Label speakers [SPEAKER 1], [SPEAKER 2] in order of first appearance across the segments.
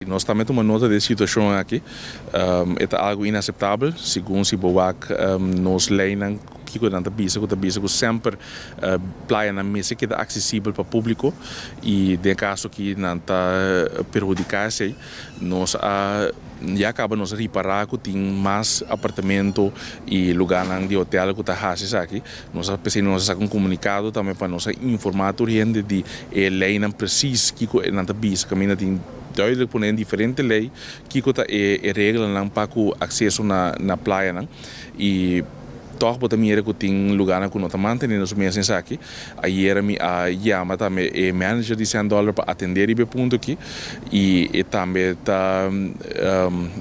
[SPEAKER 1] Nos tambe tuma nota di e situashon aki. E ta algu inaseptabel, segun si bo wak nos leinan kiko nan ta bisa ku ta bisa ku semper playanan mester keda aksesibel pa públiko i den e kaso aki nan ta perhudiká esei. Nos a ya kaba nos a ripará ku tin mas apartamento i lugánan di hotel ku ta hasi esaki. Nos a p'esei nos a saka un komunikado tambe pa nos a informá tur hende di e leinan presis kiko nan ta bisa kaminda tin duidelijk pone den diferente ley kico ta e reglanan pa cu acceso na playanan y toch bo ta mira cu tin lugarnan cu no ta manteniendo su mes esaki. Ayera mi a yama tambe e manager di Sand Dollar pa atende riba e punto aki y e tambe ta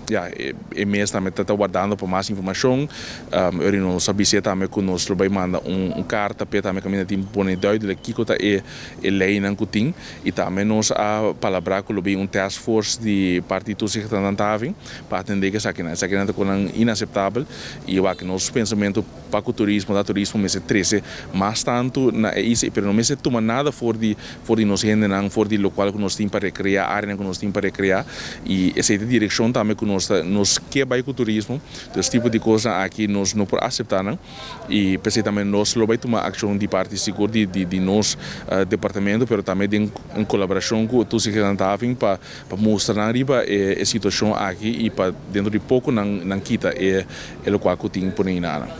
[SPEAKER 1] ya e mes tambe ta wardando pa mas informacion. Ora nos a bis'e tambe cu nos lo bay manda un carta p'e tambe caminda tin pone duidelijk kico ta e leynan cu tin. Y tambe nos a palabrá cu lo bin un task force di parti toezicht en handhaving pa atendé cu esakinan. Esakinan ta conan inaceptabel y wak nos pensamento pa cu turismo ta turismo mester trece mas tanto na e isla pero no mester tuma nada for di for di nos hendenan, for di locual cu nos tin pa recrea, areanan cu nos tin pa recrea y esey ta direccion tambe cu nos ta nos ke bay cu turismo. Entonces tipo di cosnan aki nos no por acepta nan. Y p'esey tambe nos lo bay tuma accion di parti sigur di di nos departamento pero tambe den en colaboracion cu Toezicht en Handhaving pa pa mustra nan riba e situacion aki y pa dentro di poco nan nan kita e e locual cu tin pone na nan.